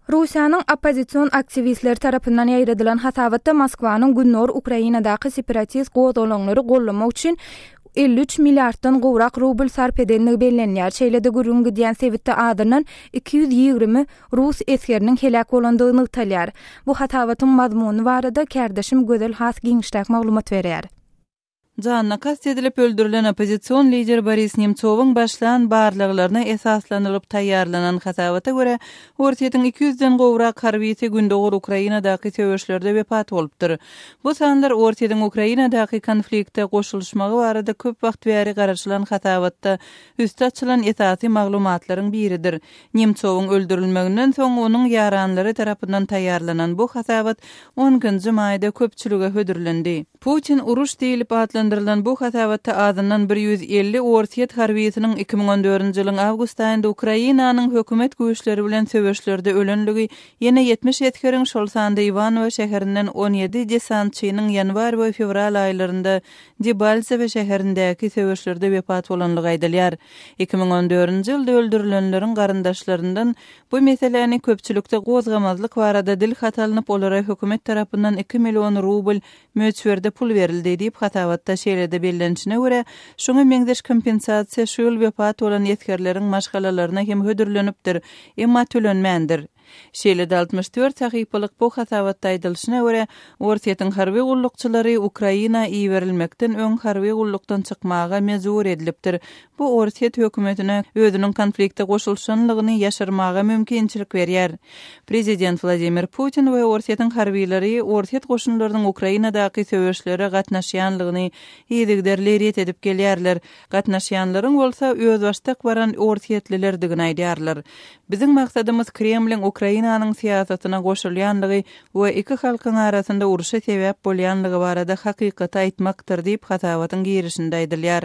Russiýanyň oppozision aktiwistleri tarapyndan ýaýradylan hasabatda Moskwanyň Gündogar Ukrainadaky separatist gozgalaňlary goldamak üçin 53 milliarddan gowrak rubl sarp edendigi bellenilýär. Şeýle-de gürrüňi gidýän sebitde azyndan 220 rus esgeriniň heläk bolandygy nygtalýar. Bu hasabatyň mazmuny barada kärdeşim Gözel has giňişräk maglumat berýär. Janyna kast edilip öldürilen oppozision lider Boris Nemtsowyň başlan barlaglaryna esaslanylyp taýýarlanan hasabata görä, Orsýetiň iki ýüzden gowrak harbysy gündogar Ukrainadaky söweşlerde wepat bolupdyr. Bu sanlar Orsýetiň Ukrainadaky konflikte goşulyşmagy barada köp wagt bäri garaşylan hasabatda üsti açylan esasy maglumatlaryň biridir. Nemtsowyň öldürilmeginden soň onuň ýaranlary tarapyndan taýýarlanan bu hasabat on ikinji maýda köpçülige hödürlendi. Putin uruş diýlip atlandyrylan bu hasabatda azyndan 150 orsýet harbysynyň 2014-nji ýylyň awgust aýynda Ukrainanyň hökümet güýçleri bilen söweşlerde ölenligi, ýene 70 esgeriň, şol sanda Iwanowo şäherinden 17 desantçynyň ýanwar we fewral aýlarynda Debaltsewe şäherindäki söweşlerde wepat bolanlygy aýdylýar. 2014-nji ýylda öldürilenleriň garyndaşlaryndan bu meseläni köpçülikde gozgamazlyk barada dil hat alnyp, olara hökümet tarapyndan iki million rubl möçberde pul berildi diýip, hasabatda şeýle-de bellenişine görä, şuňa meňzeş kompensasiýa şu ýyl wepat bolan esgerleriň maşgalalaryna hem hödürlenipdir, emma tölenmändir. Şeýle-de 64 sahypalyk bu hasabatda aýdylyşyna görä, Orsýetiň harby gullukçylary Ukraina iberilmekden öň harby gullukdan çykmaga mejbur edilipdir. Bu Orsýet hökümetine özüniň konflikte goşulyşanlygyny ýaşyrmaga mümkinçilik berýär. Prezident Wladimir Putin we Orsýetiň harbylary orsýet goşunlarynyň Ukrainadaky söweşlere gatnaşýanlygyny yzygiderli ret edip gelýärler. Gatnaşýanlaryň bolsa özbaşdak baran orsýetlilerdigini aýdýarlar. Biziň maksadymyz Kremliň Ukrainanyň syýasatyna goşulýanlygy we iki halkyň arasynda urşa sebäp bolýanlygy barada hakykaty aýtmakdyr diýip, hasabatyň girişinde aýdylýar.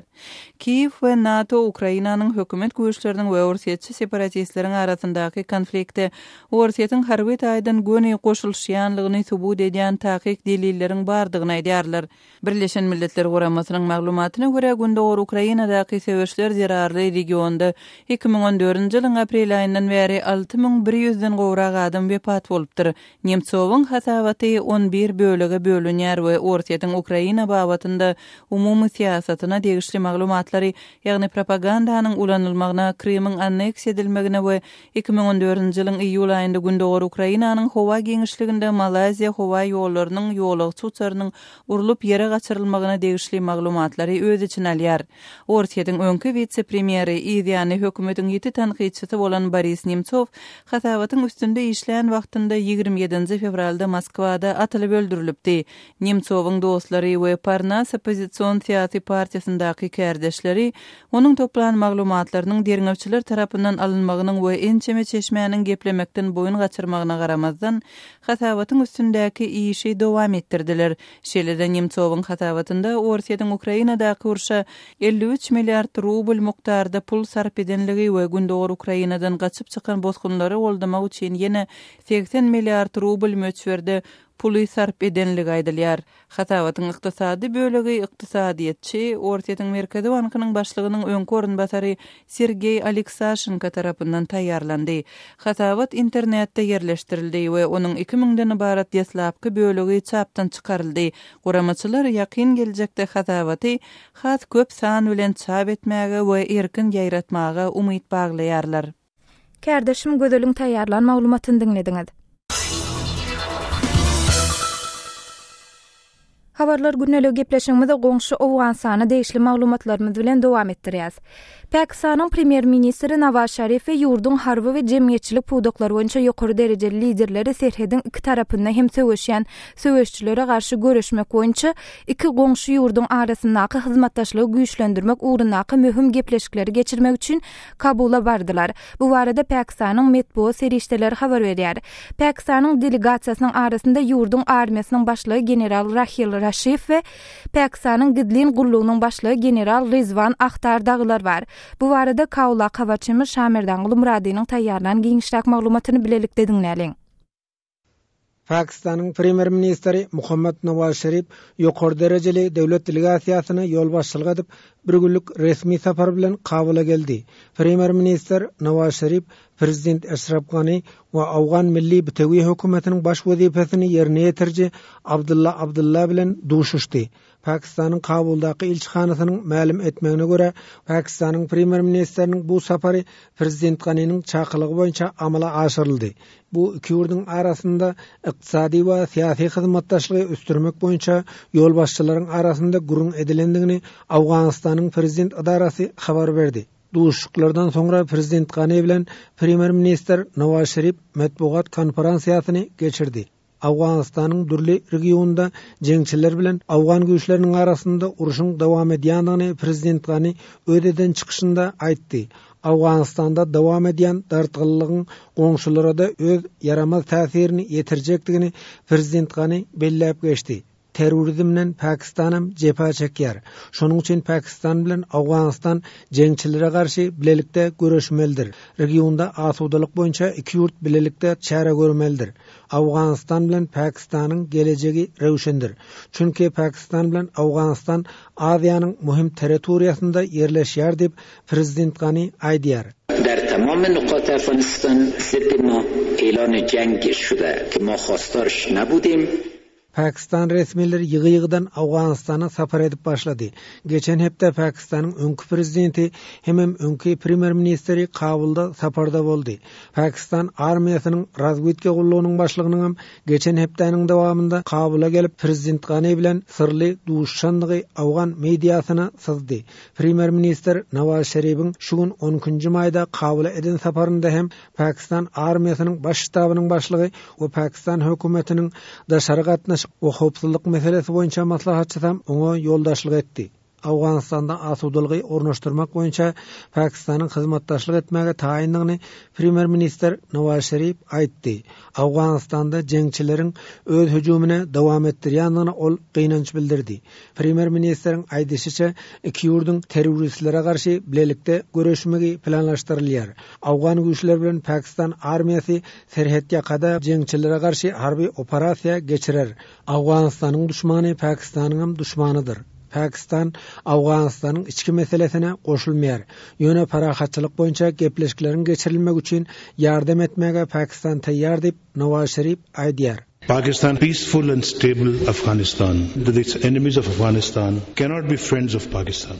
Kiýew we NATO Ukrainanyň hökümet güýçleriniň we orsýetçi separatistleriň arasyndaky konflikte Orsýetiň harby taýdan göni goşulyşýanlygyny subut edýän takyk delilleriň bardygyny aýdýarlar. Birleşen Milletler Guramasynyň maglumatyna görä, gündogar Ukrainadaky söweşler zerarly regionda 2014-nji ýylyň aprel aýyndan bäri 6100-den gowrak adam wepat bolupdyr. Nemtsowyň hasabaty on bir bölege bölünýär we Orsýetiň Ukraina babatynda umumy syýasatyna degişli maglumatlary, ýagny propagandanyň ulanylmagyna, Krymyň anneksiýa edilmegine we 2014-nji ýylyň iýul aýynda Gündogar Ukrainanyň howa giňişliginde Malaýziýa howa ýollarynyň ýolagçy uçarynyň urlup ýere gaçyrylmagyna degişli maglumatlary öz içine alýar. Orsýetiň öňki wise-premýeri, yzýany hökümetiň ýiti tankytçysy bolan Boris Nemtsow hasabatyň üstünde işlän wagtynda 27-nji fewralda Moskwada atylyp öldürilipdi. Nemtsowyň dostlary we Parnas oppozision syýasy partiýasyndaky kärdeşleri Onuň toplan maglumatlarynyň derňewçiler tarapyndan alynmagynyň we ençeme çeşmäniň geplemekden boýun gaçyrmagyna garamazdan, hasabatyň üstündäki işi dowam etdirdiler. Şeýle-de Nemtsowyň hasabatynda Orsýetiň Ukrainadaky urşa 53 milliard rubl mukdarda pul sarp edenligi we gündogar Ukrainadan gaçyp çykan bosgunlary goldamak üçin ýene 80 milliard rubl möçberde puly sarp edenligi aýdylýar. Hasabatyň ykdysady bölegi ykdysadyýetçi, Orsýetiň Merkezi bankynyň başlygynyň öňki orunbasary Sergeý Aleksaşenko tarapyndan taýýarlandy. Hasabat internetde ýerleşdirildi we onuň iki müňden ybarat deslapky bölegi çapdan çykaryldy. Guramaçylar ýakyn geljekde hasabaty has köp san bilen çap etmäge we erkin ýaýratmaga umyt baglaýarlar. Kärdeşim Gözeliň taýýarlan maglumatyny diňlediňiz. Habarlar gündeligi gepleşigimizi goňşy Owganystana degişli maglumatlarymyz bilen dowam etdirýäs. Pakistanyň premýer-ministri Nawaz Şarif we ýurduň harby we jemgyýetçilik pudaklary boýunça ýokary derejeli liderleri serhediň iki tarapynda hem söweşýän söweşijilere garşy göreşmek boýunça iki goňşy ýurduň arasyndaky hyzmatdaşlygy güýçlendirmek ugrundaky möhüm gepleşikleri geçirmek üçin Kabula bardylar. Bu barada Pakistanyň metbugat serişdeleri habar berýär. Pakistanyň delegasiýasynyň arasynda ýurduň armiýasynyň başlygy general Rahil Raşif we Pakistanyň gizlin gullugynyň başlygy general Rizwan Ahtar dagylar bar. Bu barada Kaulak habarçymyz Şamerdan Gulmyradynyň taýýarlan giňişräk maglumatyny bilelikde diňläliň. Pakistanyň Premýer-ministri Muhammad Nawaz Şerif ýokary derejeli döwlet delegasiýasyna ýolbaşçylyk edip, bir günlük resmi sapar bilen Kabula geldi. Premýer-ministr Nawaz Şerif prezident Eşraf Gani. we Owgan Milli bitewi hökümetiniň baş wezipesini ýerine ýetiriji Abdylla Abdylla bilen duşuşdy. Pakistanyň Kabuldaky ilçihanasynyň mälim etmegine görä, Pakistanyň Premýer-ministriniň bu sapary Prezident Ganiniň çakylygy boýunça amala aşyryldy. Bu iki ýurduň arasynda ykdysady we syýasy hyzmatdaşlygy ösdürmek boýunça ýolbaşçylaryň arasynda gürrüň edilendigini Owganystanyň prezident edarasy habar berdi. Duşuşyklardan soňra prezident Gani bilen premýer-ministr Nawaz Şerif metbugat konferensiýasyny geçirdi. Owganystanyň dürli regionynda jeňçiler bilen owgan güýçleriniň arasynda urşuň dowam edýändigini prezident Gani öz eden çykyşynda aýtdy. Owganystanda dowam edýän dartgynlygyň goňşulara-da öz ýaramaz täsirini ýetirjekdigini prezident Gani belläp geçdi. Terrorizmden Pakistanam jepa çekýär. Şonuň üçin Pakistan bilen Owganystan jeňçilere garşy bilelikde göreşmelidir. Regionda asudalyk boýunça iki ýurt bilelikde çäre görmelidir. Owganystan bilen Pakistanyň gelejegi röwşendir. Çünki Pakistan bilen Owganystan Aziýanyň möhüm territoriýasynda ýerleşýär diýip, prezident Gani aýdýar. در تمام نقاط افغانستان ضد ما اعلان جنگ شده که ما خواستارش نبودیم. Pakistan resmileri ýygy-ýygydan Owganystana sapar edip başlady. Geçen hepde Pakistanyň öňki prezidenti hemem öňki premýer-ministri Kabulda saparda boldy. Pakistan armiýasynyň razwedka gullugynyň başlygynyňam geçen hepdäniň dowamynda Kabula gelip prezident Gani bilen syrly duşuşandygy owgan mediasyna syzdy. Premýer-ministr Nawaz Şeribiň şu gün on ikinji maýda Kabula eden saparynda hem Pakistan armiýasynyň Baş ştabynyň başlygy we Pakistan hökümetiniň daşary gatnaşyk we howpsuzlyk meselesi boýunça maslahatçysam oňa ýoldaşlyk etdi. Owganystanda asudalygy ornaşdyrmak boýunça Pakistanyň hyzmatdaşlyk etmäge taýyndygyny Premýer-ministr Nawaz Şerif aýtdy. Owganystanda jeňçileriň öz hüjümini dowam etdirýändigine ol gynanç bildirdi. Premýer-ministriň aýdyşyça, iki ýurduň terroristlere garşy bilelikde göreşmegi planlaşdyrylýar. Owgan güýçleri bilen Pakistan armiýasy serhetýakada jeňçilere garşy harby operasiýa geçirer. Owganystanyň duşmany Pakistanyňam duşmanydyr. Pakistan Owganystanyň içki meselesine goşulmaýar. Ýöne parahatçylyk boýunça gepleşikleriň geçirilmegi üçin ýardam etmäge Pakistan taýýar diýip, Nawaz Şerif aýdýar. Pakistan peaceful and stable Afghanistan the enemies of Afghanistan cannot be friends of Pakistan.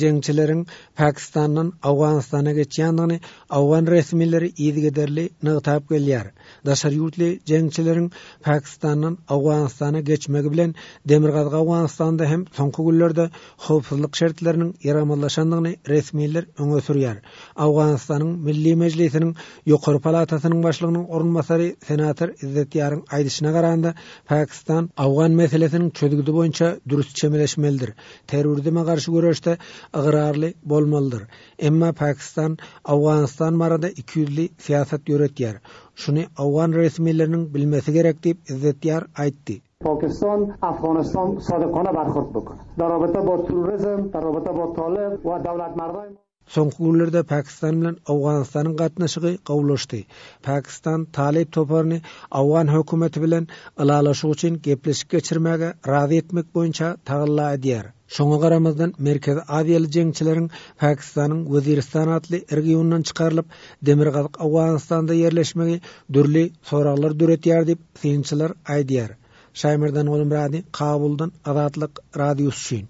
Jeňçileriň Pakistandan Owganystana geçýändigini owgan resmileri yzygiderli nygtap gelýär. Daşary ýurtly jeňçileriň Pakistandan Owganystana geçmegi bilen Demirgazyk Owganystanda hem soňky günlerde howpsuzlyk şertleriniň ýaramazlaşandygyny resmiler öňe sürýär. Owganystanyň Milli Mejlisiniň Ýokary palatasynyň başlygynyň orunbasary senator Izzet Ýaryň aýdyşyna garanda, Pakistan owgan meselesiniň çözgüdi boýunça dürs çemeleşmelidir, terrorizme garşy göreşde ygrarly bolmalydyr. Emma Pakistan Owganystan barada ikiýüzli syýasat ýöretýär. Şuny owgan resmileriniň bilmesi gerek diýip, Izzet Ýar aýtdy. پاکستان افغانستان صادقانه برخورد بکنه در رابطه با تروریسم در رابطه با طالب و دولت مردای Soňky günlerde Pakistan bilen Owganystanyň gatnaşygy gowulaşdy. Pakistan Talyp toparyny owgan hökümeti bilen ylalaşyk üçin gepleşik geçirmäge razy etmek boýunça tagalla edýär. Şoňa garamazdan, Merkezi Aziýaly jeňçileriň Pakistanyň Weziristan atly regionyndan çykarylyp, Demirgazyk Owganystanda ýerleşmegi dürli soraglar döretýär diýip, synçylar aýdýar. Şaýmerdan Gulmyrady, Kabuldan Azatlyk Radiosy üçin.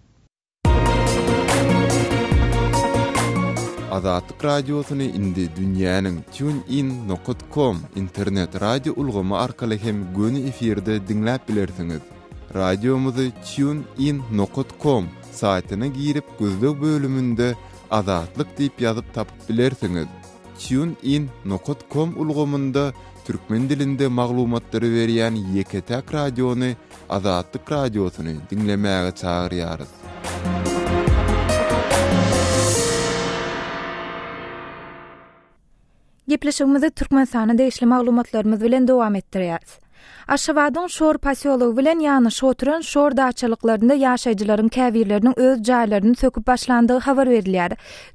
Azatlyk Radiosyny indi dünýäniň TuneIn nokat com internet radio ulgamy arkaly hem göni efirde diňläp bilersiňiz. Radiomyzy TuneIn nokat com saýtyna girip gözleg bölüminde Azatlyk diýip ýazyp tapyp bilersiňiz. TuneIn nokat com ulgamynda türkmen dilinde maglumatlary berýän ýeke-täk radiony Azatlyk Radiosyny diňlemäge çagyrýarys. Gepleşigimizi Türkmenistana degişli maglumatlarymyz bilen dowam etdirýäris. Aşgabadyň Şor posýology bilen ýanaşyk oturan Şor daçalyklarynda ýaşaýjylaryň käbirleriniň öz jaýlaryny söküp başlandygy habar berilýär.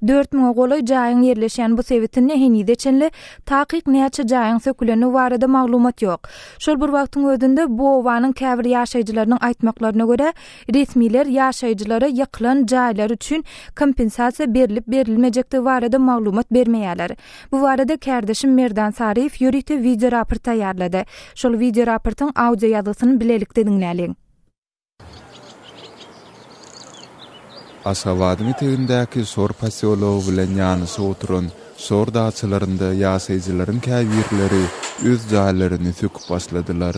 Dört müňe golaý jaýyň ýerleşýän bu sebitinde henize çenli takyk näçe jaýyň sökülendigi barada maglumat ýok. Şol bir wagtyň özünde, bu obanyň käbir ýaşaýjylarynyň aýtmaklaryna görä, resmiler ýaşaýjylara ýykylan jaýlar üçin kompensasiýa berlip-berilmejekdigi barada maglumat bermeýärler. Bu barada kärdeşim Merdan Saryýew ýörite wideoraport taýýarlady. Şol wideoraportyň audio ýazgysyny bilelikde diňläliň. Aşgabadyň etegindäki Şor posýology bilen ýanaşyk oturan Şor daçalarynda ýaşaýjylaryň käbirleri öz jaýlaryny söküp başladylar.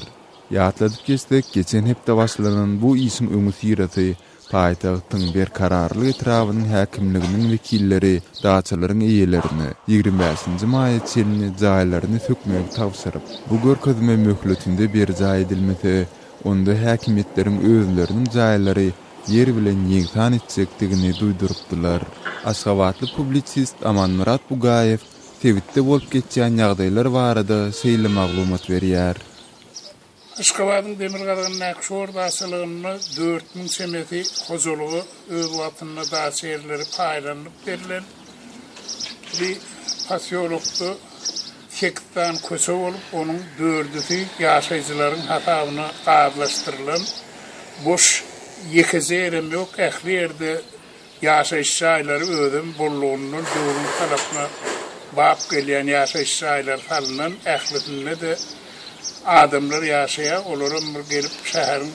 Ýatladyp geçsek, geçen hepde başlanan bu işiň öňüsyrasy Paýtagtyň Berkararlyk etrabynyň häkimliginiň wekilleri daçalaryň eýelerine 25-nji maýa çenli jaýlaryny sökmegi tabşyryp, bu görkezme möhletinde berjaý edilmese, onda häkimiýetleriň özleriniň jaýlary ýer bilen ýegsan etjekdigini duýdurypdylar. Aşgabatly publisist Amanmyrat Bugaýew sebitde bolup geçýän ýagdaýlar barada şeýle maglumat berýär. Aşgabadyň demirgazygyndaky şor daçalygynda 4000 çemesi hojalyga öz wagtynda daça ýerleri paýlanylyp berlen. Bir posýolokda sekiz sany köçe bolup, onuň dördüsi ýaşaýjylaryň hasabyna gazlaşdyrylan. Boş ýekeje ýerem ýok, ähli ýerde Ýaşaýyş jaýlary özem bollugyndan döwrüň talapyna bap gelýän ýaşaýyş jaýlary salnan, ählisinde-de adamlar ýaşaýar, olaram bir gelip şäheriň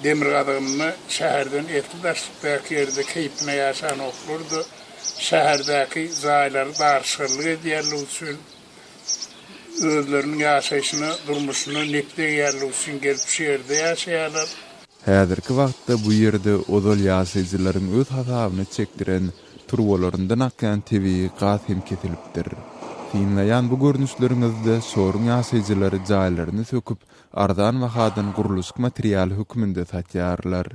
demirgazygynda, şäherden esli daşlykdaky ýerde keýpine ýaşanoklar-da, şäherdäki jaýlary daryşganlyk edýänligi üçin, özleriniň ýaşaýşyna, durmuşyna nep degýänligi üçin gelip şu ýerde ýaşaýarlar. Häzirki wagtda bu ýerde ozal ýaşaýjylaryň öz hasabyna çekdiren turbalaryndan akýan tebigy gaz hem kesilipdir. Synlaýan bu görnüşleriňizde şoruň ýaşaýjylary jaýlaryny söküp, arzan bahadan gurluşyk materialy hökmünde satýarlar.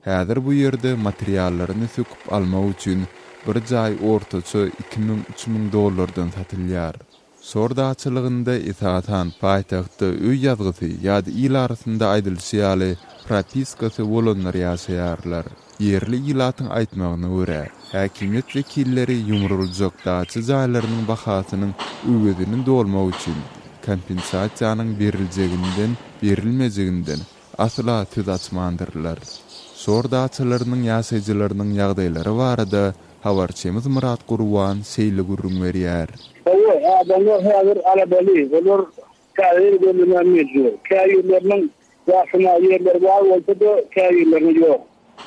Häzir bu ýerde materiallaryny söküp almak üçin bir jaý ortaça 2000, 3000 dollardan satylýar. Şor daçalygynda, esasan, paýtagtda öý ýazgysy ýa-da il arasynda aýdylyşy ýaly, propiskasy bolanlar ýaşaýarlar. Ýerli ilatyň aýtmagyna görä, häkimiýet wekilleri ýumruljak daça jaýlarynyň bahasynyň öwezini dolmak üçin kompensasiýanyň beriljeginden, berilmejeginden asla söz açmandyrlar. Şor daçalarynyň ýaşaýjylarynyň ýagdaýlary barada Habarçymyz Myrat Gurban şeýle gürrüň berýär. Hawa, adamlar häzir aladaly, olar täze ýer gözlemäge mejbur. Käbirleriniň ýaşamaga ýerleri bar bolsa-da, käbirleriniň ýok.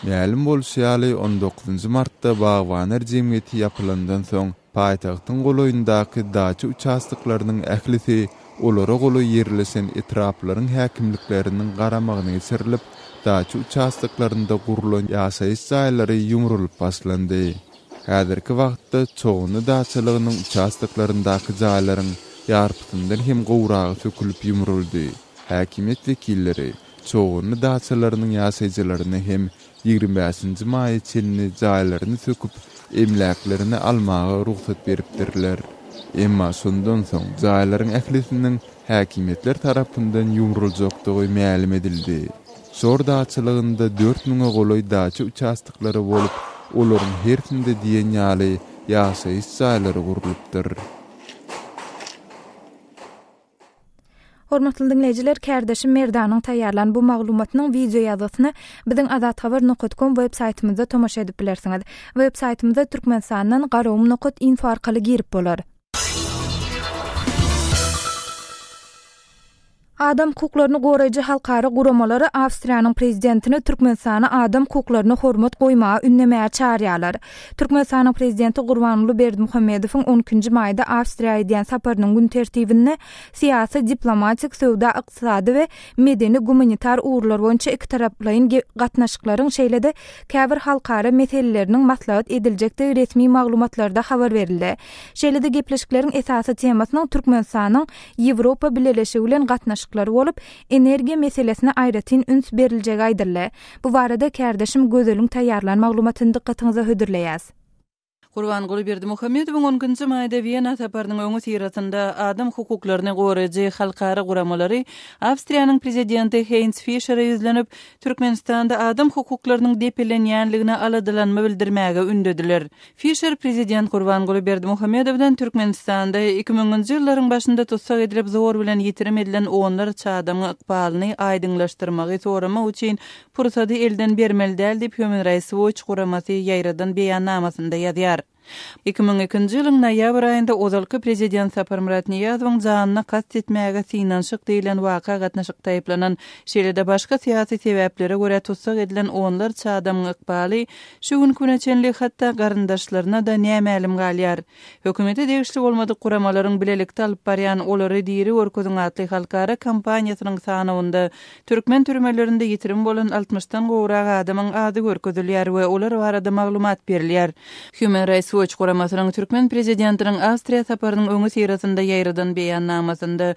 Mälim bolşy ýaly, on dokuzynjy martda Bagbaner jemgyýeti ýapylandan soň, paýtagtyň golaýyndaky daça uçastoklarynyň ählisi olara golaý ýerleşen etraplaryň häkimlikleriniň garamagyna geçirilip, daça uçastoklarynda gurlan ýaşaýyş jaýlary ýumrulyp başlandy. Häzirki wagtda Çoganly daçalygynyň uçastoklaryndaky jaýlaryň ýarpysyndan hem gowragy sökülip ýumruldy. Häkimiýet wekilleri Çoganly daçalarynyň ýaşaýjylaryna hem 25-nji maýa çenli jaýlaryny söküp, emläklerini almaga rugsat beripdirler. Emma şondan soň jaýlaryň ählisiniň häkimiýetler tarapyndan ýumruljakdygy mälim edildi. Şor daçalygynda dört müňe golaý daça uçastoklary bolup, olaryň hersinde diýen ýaly ýaşaýyş jaýlary gurlupdyr. Hormatly diňleýjiler, kärdeşim Merdanyň taýýarlan bu maglumatynyň wideo ýazgysyna biziň azathabar nokat kom web saýtymyzda tomaşa edip bilersiňiz. Web saýtymyza Türkmenistandan garagum nokat info arkaly girip bolar. Adam hukuklaryny goraýjy halkara guramalary Awstriýanyň prezidentini Türkmenistana adam hukuklaryna hormat goýmaga ündemäge çagyrýarlar. Türkmenistanyň prezidenti Gurbanguly Berdimuhamedowyň on ikinji maýda Awstriýa edýän saparynyň gün tertibinde syýasy, diplomatik, söwda-ykdysady we medeni-gumanitar ugurlar boýunça ikitaraplaýyn gatnaşyklaryň, şeýle-de käbir halkara meseleleriniň maslahat ediljekdigi resmi maglumatlarda habar berildi. Şeýle-de gepleşikleriň esasy temasynyň Türkmenistanyň Ýewropa Bileleşigi bilen gatnaşyklary bolup, energiýa meselesine aýratyn üns beriljegi aýdyldy. Bu barada kärdeşim Gözeliň taýýarlan maglumatyny dykgatyňyza hödürleýäs. Gurbanguly Berdimuhamedowyň on ikinji maýda Wena saparynyň öňüsyrasynda adam hukuklaryny goraýjy halkara guramalary Awstriýanyň prezidenti Heýns Fişere ýüzlenip, Türkmenistanda adam hukuklarynyň depelenýänligine aladalanma bildirmäge ündediler. Fişer prezident Gurbanguly Berdimuhamedowdan Türkmenistanda iki müňünji ýyllaryň başynda tussag edilip zor bilen ýitirim edilen onlarça adamyň ykbalyny aýdyňlaşdyrmagy soramak üçin Pursady elden bermeli däl diýip, Human Rights Watch guramasy ýaýradan beýannamasynda ýazýar. 2002-nji ýylyň noýabr aýynda ozalky prezident Saparmyrat Nyýazowyň janyna kast etmäge synanyşyk diýlen waka gatnaşykda aýyplanan, şeýle-de başga syýasy sebäplere görä tussag edilen onlarça adamyň ykbaly şu günki güne çenli hatda garyndaşlaryna-da nämälim galýar. Hökümete degişli bolmadyk guramalaryň bilelikde alyp barýan Olary diri görkeziň atly halkara kampaniýasynyň sanawynda türkmen türmelerinde ýitirim bolan altmyşdan gowrak adamyň ady görkezilýär we olar barada maglumat berilýär. Human Rights Watch guramasynyň türkmen prezidentiniň Awstriýa saparynyň öňüsyrasynda ýaýradan beýannamasynda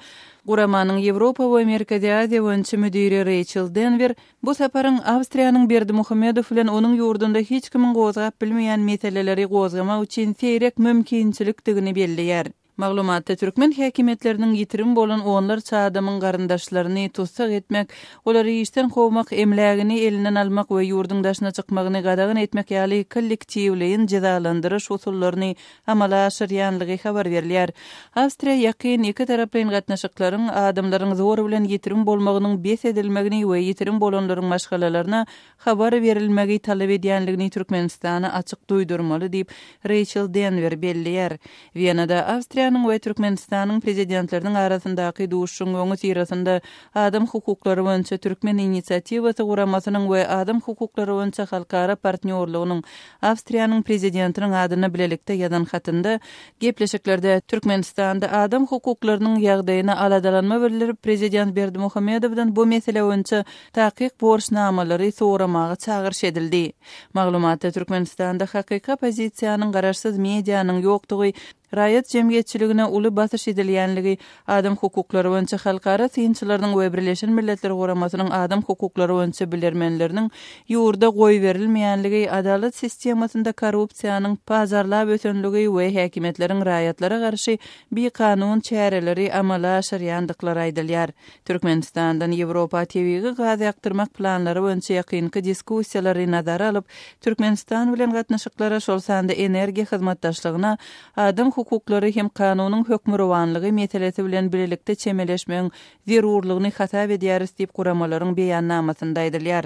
guramanyň Ýewropa we Merkezi Aziýa boýunça müdiri Reýçel Denwer Bu saparyň Awstriýanyň Berdimuhamedow bilen onuň ýurdunda hiç kimiň gozgap bilmeýän meseleleri gozgamak üçin seýrek mümkinçilikdigini belleýär. Maglumatda türkmen häkimiýetleriniň ýitirim bolan onlarça adamyň garyndaşlaryny tussag etmek, olary işden kowmak, emlägini elinden almak we ýurduň daşyna çykmagyny gadagan etmek ýaly kollektiwleýin jezalandyryş usullaryny amala aşyrýanlygy habar berilýär. Awstriýa ýakyn ikitaraplaýyn gatnaşyklaryň adamlaryň zor bilen ýitirim bolmagynyň bes edilmegini we ýitirim bolanlaryň maşgalalaryna habar berilmegi talap edýänligini Türkmenistana açyk duýdurmaly diýip, Reýçel Denwer belleýär. Wenada Awstriýanyň we Türkmenistanyň prezidentleriniň arasyndaky duşuşygyň öňüsyrasynda Adam hukuklary boýunça Türkmen inisiatiwasy guramasynyň we Adam hukuklary boýunça halkara partnýorlygynyň Awstriýanyň Prezidentiniň adyna bilelikde ýazan hatynda, gepleşiklerde Türkmenistanda adam hukuklarynyň ýagdaýyna aladalanma bildirip, Prezident Berdimuhamedowdan bu mesele boýunça takyk borçnamalary soramaga çagyryş edildi. Maglumatda Türkmenistanda hakyky oppozisiýanyň, garaşsyz medianyň ýokdugy, Raýat jemgyýetçiligine uly basyş edilýänligi, adam hukuklary boýunça halkara synçylarynyň we Birleşen Milletler Guramasynyň adam hukuklary boýunça bilermenleriniň ýurda goýberilmeýänligi, adalat sistemasynda korrupsiýanyň pajarlap ösenligi we häkimiýetleriň raýatlara garşy bikanun çäreleri amala aşyrýandyklary aýdylýar. Türkmenistandan Ýewropa tebigy gaz akdyrmak planlary boýunça ýakynky diskussiýalary nazara alyp, Türkmenistan bilen gatnaşyklara, şol sanda energiýa hyzmatdaşlygyna adam hukuklary hem kanunyň hökmürowanlygy meselesi bilen bilelikde çemeleşmegiň zerurlygyny hasap edýäris diýip guramalaryň beýannamasynda aýdylýar.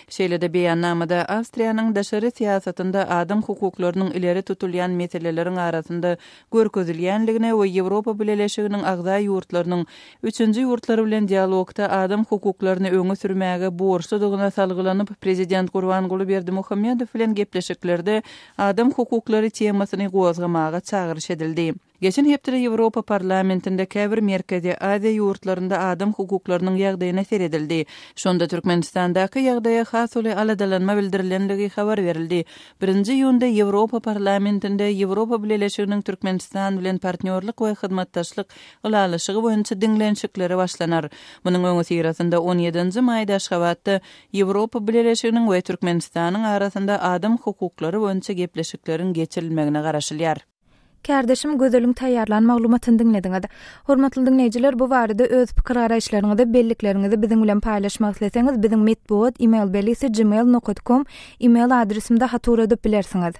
Şeýle-de beýannamada Awstriýanyň daşary syýasatynda adam hukuklarynyň ileri tutulýan meseleleriň arasynda görkezilýänligine we Ýewropa Bileleşiginiň agza ýurtlarynyň üçünji ýurtlar bilen dialogda adam hukuklaryny öňe sürmäge borçludygyna salgylanyp, Prezident Gurbanguly Berdimuhamedow bilen gepleşiklerde adam hukuklary temasyny gozgamaga çagyryş edildi. Geçen hepdede Ýewropa Parlamentinde käbir Merkezi Aziýa ýurtlarynda adam hukuklarynyň ýagdaýyna seredildi. Şonda Türkmenistandaky ýagdaýa has uly aladalanma bildirilenligi habar berildi. Birinji iýunda Ýewropa Parlamentinde Ýewropa Bileleşiginiň Türkmenistan bilen partnýorlyk we hyzmatdaşlyk ylalaşygy boýunça diňlenişikleri başlanar. Munuň öňüsyrasynda on ýedinji maýda Aşgabatda Ýewropa Bileleşiginiň we Türkmenistanyň arasynda adam hukuklary boýunça gepleşikleriň geçirilmegine garaşylýar. Kärdeşim Gözeliň taýýarlan maglumatyny diňlediňiz. Hormatly diňleýjiler, bu barada öz pikir-garaýyşlaryňyzy, bellikleriňizi biziň bilen paýlaşmak isleseňiz, biziň metbugat email belgisi gmail nokat kom email adresimize hat ugradyp bilersiňiz.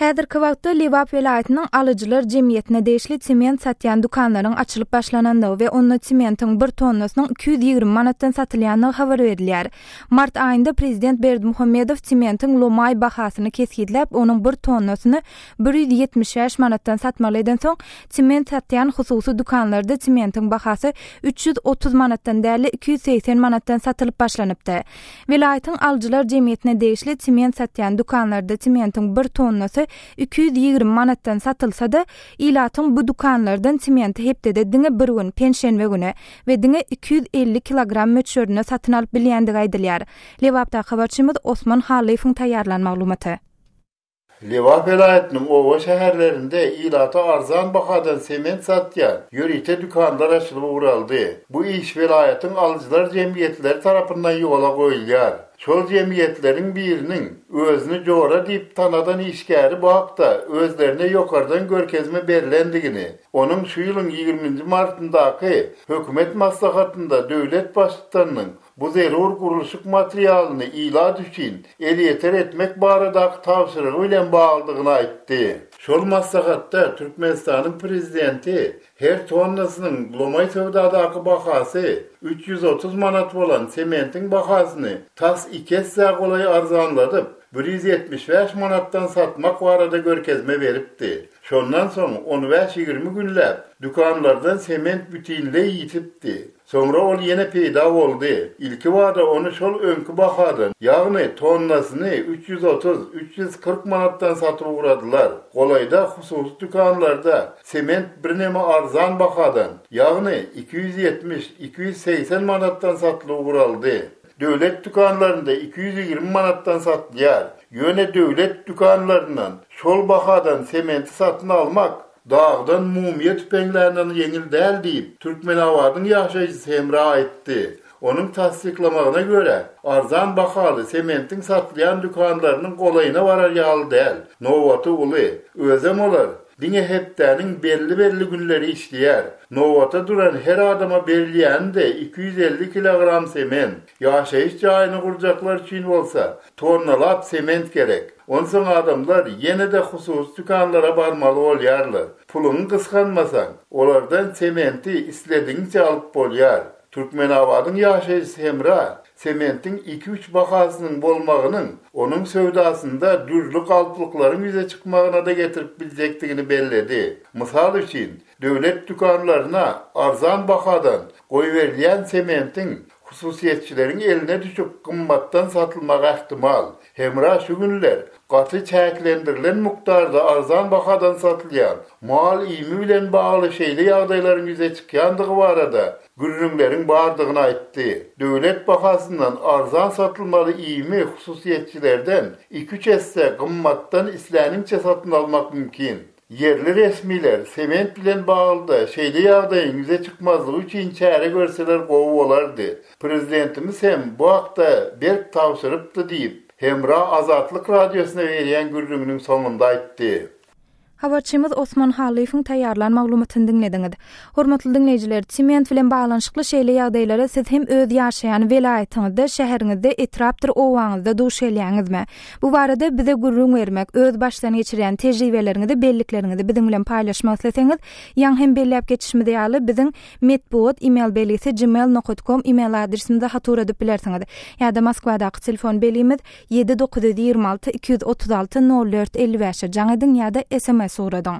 Häzirki wagtda Lebap welaýatynyň Alyjylar jemgyýetine degişli sement satýan dükanlaryň açylyp başlanandygy we onda sementiň bir tonnasynyň 220 manatdan satylýandygy habar berilýär. Mart aýynda prezident Berdimuhamedow sementiň lomaý bahasyny kesgitläp, onuň bir tonnasyny 175 manatdan satmaly edensoň, sement satýan hususy dükanlarda sementiň bahasy 330 manatdan däl-de 280 manatdan satylyp başlanypdy. Welaýatyň alyjylar jemgyýetine degişli sement satýan dükanlarda sementiň bir tonnasy 220 manatdan satylsa-da, ilatyň bu dükanlardan sementi hepdede diňe bir gün, penşenbe güni we diňe 250 kilogram möçberinde satyn alyp bilýändigi aýdylýar. Lebapdaky habarçymyz Osman Hallyýewiň taýýarlan maglumaty. Lebap welaýatynyň oba-şäherlerinde ilata arzan bahadan sement satýan ýörite dükanlar açylyp ugraldy. Bu iş welaýatyň alyjylar jemgyýetleri tarapyndan ýola goýulýar. Şol jemgyýetleriň biriniň özüni jora diýip tanadan işgäri bu hakda özlerine ýokardan görkezme berlendigini, onuň şu ýylyň ýigriminji martyndaky hökümet maslahatynda döwlet Baştutanynyň bu zerur gurluşyk materialyny ilat üçin elýeter etmek baradaky tabşyrygy bilen baglydygyny aýtdy. Şol maslahatda Türkmenistanyň Prezidenti Her tonnasynyň lomaý söwdadaky bahasy 330 manat bolan sementiň bahasyny tas iki essä golaý arzanladyp, 175 manatdan satmak barada görkezme beripdi. Şondan soň on bäş-ýigrimi günläp dükanlardan sement bütinleý ýitipdi. Soňra ol ýene peýda boldy. Ilkibada ony şol öňki bahadan, ýagny tonnasyny 330, 340 manatdan satyp ugradylar. Golaýda hususy dükanlarda sement birneme arzan bahadan, ýagny 270, 280 manatdan satylyp ugraldy. Döwlet dükanlarynda 220 manatdan satylýar. Ýöne döwlet dükanlaryndan şol bahadan sementi satyn almak Dagdan mumyýa tüpeňländen ýeňil däl diýip, Türkmenabadyň ýaşaýjysy Hemra aýtdy. Onuň tassyklamagyna görä, arzan bahaly sementiň satylýan dükanlarynyň golaýyna barar ýaly däl, nobaty uly. Özem olar diňe hepdäniň belli-belli günleri işleýär. Nobata duran her adama berilýäni-de 250 kilogram sement. Ýaşaýyş jaýyny gurjaklar üçin bolsa, tonnalap sement gerek. Onsoň adamlar ýene-de hususy dükanlara barmaly bolýarlar. Puluňy gysganmasaň, olardan sementi isledigiňçe alyp bolýar. Türkmenabadyň ýaşaýjysy Hemra sementiň iki-üç bahasynyň bolmagynyň onuň söwdasynda dürli galplyklaryň ýüze çykmagyna-da getirip biljekdigini belledi. Mysal üçin, döwlet dükanlaryna arzan bahadan goýberilýän sementiň hususyýetçileriň eline düşüp gymmatdan satylmagy ähtimal. Hemra şu günler gaty çäklendirilen mukdarda arzan bahadan satylýan mal iými bilen bagly şeýle ýagdaýlaryň ýüze çykýandygy barada gürrüňleriň bardygyny aýtdy. Döwlet bahasyndan arzan satylmaly iými hususyýetçilerden iki-üç esse gymmatdan isläniňçe satyn almak mümkin. Ýerli resmiler sement bilen baglyda şeýle ýagdaýyň ýüze çykmazlygy üçin çäre görseler gowy bolardy. Prezidentimiz hem bu hakda berk tabşyrypdy diýip, Hemra Azatlyk Radiosyna berýän gürrüňiniň soňunda aýtdy. Habarçymyz Osman Hallyýewiň taýýarlan maglumatyny diňlediňiz. Hormatly diňleýjiler, sement bilen baglanyşykly şeýle ýagdaýlara siz hem öz ýaşaýan welaýatyňyzda, şäheriňizde, etrapdyr obaňyzda duş gelýäňizmi? Bu barada bize gürrüň bermek, öz başdan geçirýän tejribeleriňizi, bellikleriňizi biziň bilen paýlaşmak isleseňiz, ýaňy hem belläp geçişimiz ýaly, biziň metbugat email belgisi gmail nokat kom email adresimize hat ugradyp bilersiňiz. Ýa-da Moskwadaky telefon belgimiz ýedi 926 236 04 55-e jaň ediň ýa-da sms ugradyň.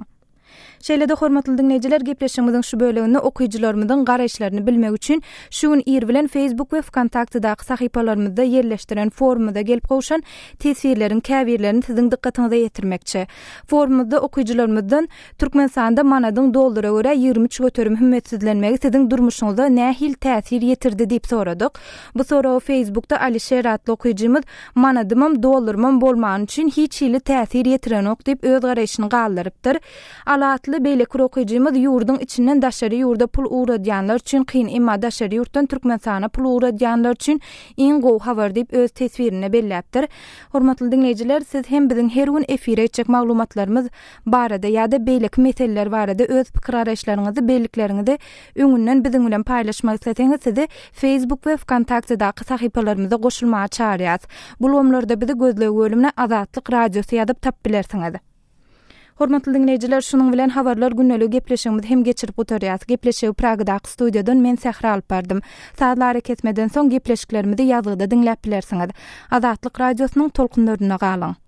Şeýle-de hormatly diňleýjiler gepleşigimiziň şu böleginde okyjylarymyzyň garaýyşlaryny bilmek üçin şu gün ir bilen Facebook we Wkontaktedaky sahypalarymyzda ýerleşdiren forumymyza gelip gowşan teswirleriň käbirlerini siziň dykgatyňyza ýetirmekçi. Forumymyzda okyjylarymyzdan Türkmenistanda manadyň dollara görä 23% hümmetsizlenmegi siziň durmuşyňyza nähili täsir ýetirdi diýip soradyk. Bu soraga Facebookda Alişer atly okyjymyz Manadymam, dollarymam bolmany üçin hiç hili täsir ýetirenok diýip öz garaýşyny galdyrypdyr. Ala atly beýleki bir okyjymyz ýurduň içinden daşary ýurda pul ugradýanlar üçin kyn, emma daşary ýurtdan Türkmenistana pul ugradýanlar üçin iň gowy habar diýip öz teswirinde belläpdir. Hormatly diňleýjiler, siz hem biziň her gün efire etjek maglumatlarymyz barada ýa-da beýleki meseleler barada öz pikir-garaýyşlaryňyzy, bellikleriňizi Öňünden biziň bilen paýlaşmak isleseňiz sizi Facebook we Wkontaktedaky sahypalarymyza goşulmaga çagyrýas. Bu ulgamlarda bizi gözleg bölümine Azatlyk Radiosy ýazyp tapyp bilersiňiz. Hormatly diňleýjiler, şunuň bilen Habarlar gündeligi gepleşigimizi hem geçirip gutarýas. Gepleşigi Pragadaky studiýadan men Sähra alyp bardym. Sazly arakesmeden soň gepleşiklerimizi ýazgyda diňläp bilersiňiz. Azatlyk Radiosynyň tolkunlarynda galyň.